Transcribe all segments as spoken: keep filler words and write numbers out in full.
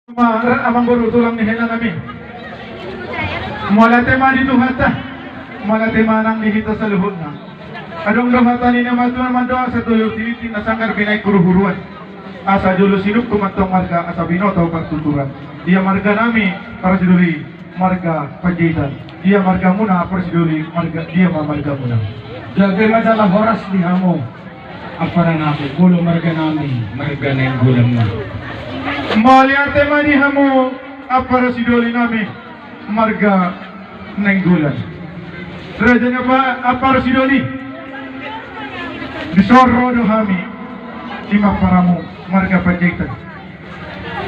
Amangboru, tulang ni hela nami. Mauliate ma di Tuhanta. Mauliate ma nang di hita saluhutna. Adong do hata ni na matua mandok, asa toyo tilitik na sanggar binahen huruhuruan. Asa jolo sinungkun ma antong marga, asa binoto partuturan. Ia marga nami, para sidoli, marga Panjaitan. Ia margamuna, para sidoli, marga, ia ma margamuna. Gabe ma jala horas di hamu, ampara nami, molo marga nami, marga Nainggolan ma. Mauliate ma di hamu, ampara sidoli nami, marga Nainggolan. Raja ni apa, ampara sidoli. Dison ro do hami, i ma amparamu, marga Panjaitan.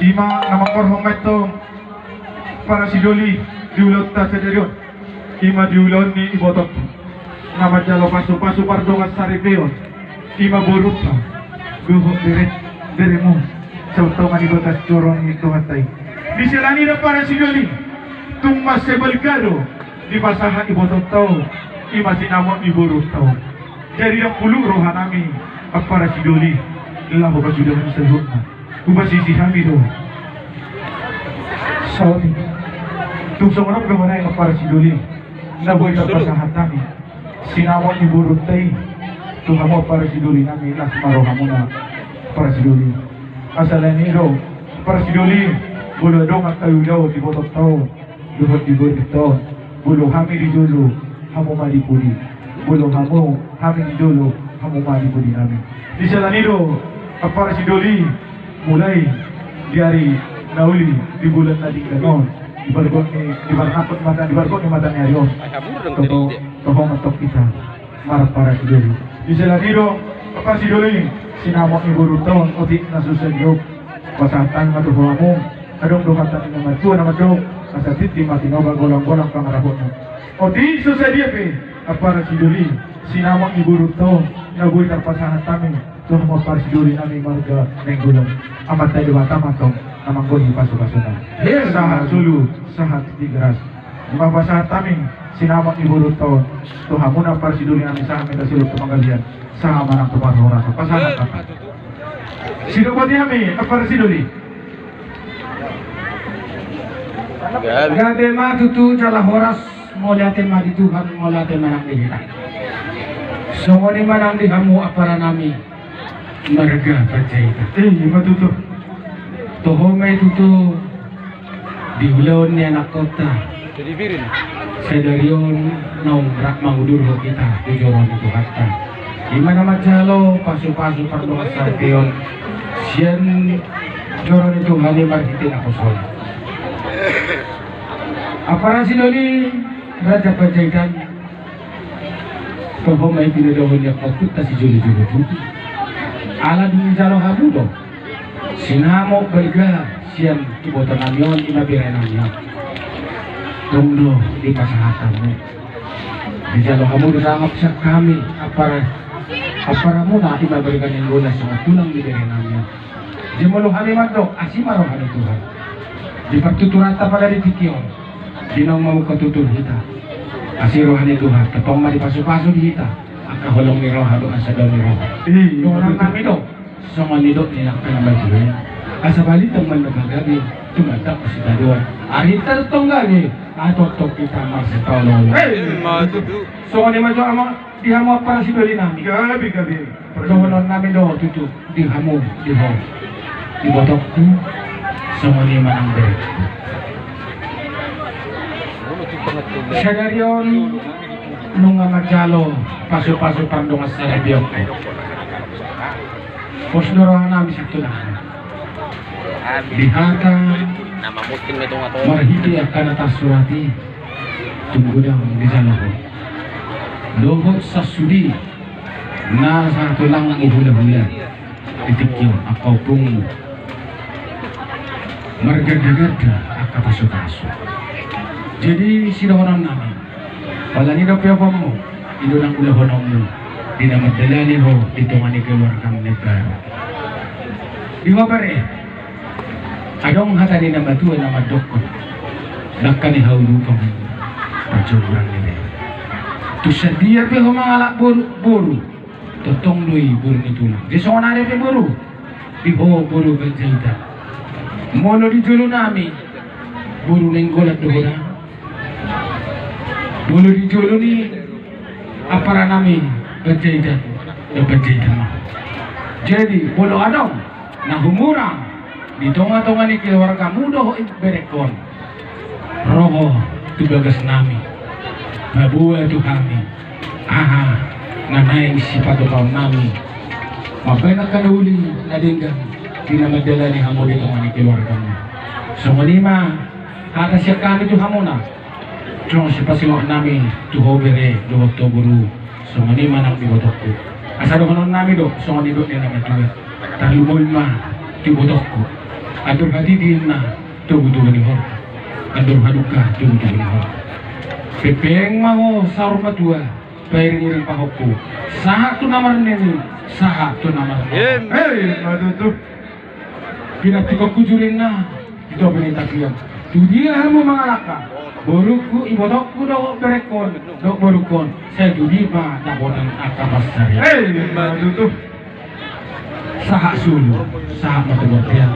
I ma na mangkorhon ma antong, para sidoli, di ulaonta sadari on. I ma di ulaon ni ibotom na manjalo pasupasu pardongan saripeon. I ma borunta dohot bere, beremu, saontongan i bagas joro ni Tuhanta i. Di siala ni i do, para sidoli, tung mansai balga do dipasahat ibotomta on, i ma sinamot ni borunta on. Jadi ndang pulu roha nami, ampara sidoli, laho pasupasu saluhutna. Hupasisi hami do. Saotik. Tung songon on pe, ampara sidoli, na boi tarpasahat hami sinamot ni borunta i tu hamu, ampara sidoli nami, las ma rohamuna, ampara sidoli. Asa lain i do, ampara sidoli, molo adong angka ulaon di ibotomta on dohot di borunta on, molo hami di jolo, hamu ma di pudi. Molo hamu, hami di jolo, hamu ma di pudi nami. Di siala ni i do, ampara sidoli, mulai di ari na uli di bulan na denggan on, di bargot ni, di bargot ni mata, di bargot ni mata ni ari on. Toho, toho ma antong hita, ampara sidoli. Di siala ni i do, ampara sidoli, sinamot ni borunta on, otik na so sadia, pasahat hami ma tu hamu. Adong do hata ni na matua na mandok, asa tintin ma tinopa, golanggolang pangarahutna. Otik so sadia pe, ampara sidoli, sinamot ni borunta on, na boi tarpasahat hami tu hamu, ampara sidoli nami, marga Nainggolan. Amanta Debata ma antong na manggohi pasupasuna. Sahat solu, sahat Tigaras. Hupasahat hami sinamot ni borunta on tu hamuna, ampara sidoli nami, sahat ma hita saluhut tu panggabean, sahat ma nang tu parhorasan. Pasahat hami. Sidok boti hami, ampara sidoli. Gabe ma tutu jala horas, mauliate ma di Tuhan, mauliate ma nang di hita. Songon i ma nang di hamu, ampara nami, marga Panjaitan. I ma tutu. Toho ma i tutu di ulaon ni anakkonta. Sadari on naung rap mangudurhon hita tu joro ni Tuhanta. I ma na manjalo pasupasu pardongan saripeon sian joro ni Tuhan i marhite naposo-Na. Ampara sidoli, raja Panjaitan. Toho ma i pinodohon ni angka ompunta sijolojolo tutu. Ala dung dijalo hamu do sinamot balga sian iboto nami on, i ma bere nami on. Tong do dipasahat hamu. Dijalo hamu do sangap sian hami, ampara, amparamuna, i ma marga Nainggolan, songon tulang ni bere nami on. Jadi molo hami mandok, asi ma roha ni Tuhan di partuturanta pada di tingki on, di naung mamungka tutur hita. Asi roha ni Tuhan, tongtong ma dipasupasu di hita angka holong ni roha dohot sada ni roha. Dohonon nami do songon nidok ni angka na matua i: Asa balintang mandok gabe, tumandangkon sitadoan. Arinta tongtong gabe, ai tongtong hita marsipaolooloan. Songon i ma jo, amang, di hamu ampara sidoli nami. Gabe, gabe. Dohonon nami do tutu di hamu, di ho, di ibotongku, songon i ma nang berengku. Sadari on nunga manjalo pasupasu pardongan saripeon. Pos do roha nami, santunan di hata marhite angka na tarsurat i, tung godang dijalo ho dohot sasudi na satulang ni hulahula di tingki on, angka ompungmu, margandaganda angka pasupasu. Jadi sidohonon nami, pala nidope ompungmu, i do nang ulahononmu di na mandalani ho di tonga ni keluargam na imbaru. Di ho bere, adong hata ni na matua na mandokkon: Dangka ni haulupan, parjomuran ni bere. Tung sadia pe ho mangalap boru, boru, tongtong do i boru ni tulang. Jadi songon ari pe boru, di ho boru Panjaitan, Molo di jolo nami, boru Nainggolan do ho da. Molo di jolo ni ampara nami, Panjaitan do Panjaitan ma. Jadi molo adong na humurang di tonga-tonga ni keluargamu dohot berengkon, ro ho tu bagas nami, paboa tu hami aha na naeng sipatupaon nami mambahen angka na uli na denggan di na mandalani hamu di tonga ni keluargamu. Songon i ma hata sian hami tu hamuna. Songon sipasingot nami tu ho bere dohot ho boru, songon i ma nang di ibotongku. Asa dohonon nami do songon nidok ni na matua: Tarlumobi ma tu ibotongku. Andor hatiti ninna, togu-togu ni horbo. Andor hadungka, togu-togu ni horbo. Pengpeng ma ho saur matua, pairing-iring pahompu, sahat tu na marnini, sahat tu na marnono. Emma tutu. Pinantikonku jurinna di topi ni tapian. Tu dia hamu mangalangka, borungku, ibotongku dohot berengkon dohot borungkon, sai tu dia ma dapotan angka pansarian. Emma tutu. Sahat solu, sahat ma tu bontean.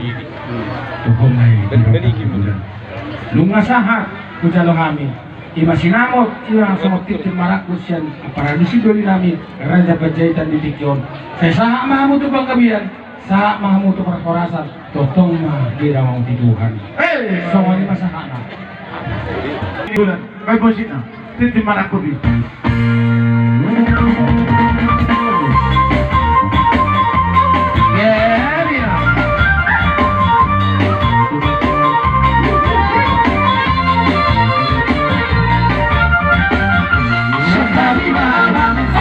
Tongtong ma i di rongga ni bulan. Nunga sahat hujalo hami, i ma sinamot, i ma songon tintin marangkup sian ampara ni sidoli nami Raja Panjaitan di tingki on. Sai sahat ma hamu tu panggabean, sahat ma hamu tu parhorasan, tongtong ma di damang ni Tuhan. Emma. Songon i ma sahatna. Bulan, baen ma musik na, tintin marangkup i.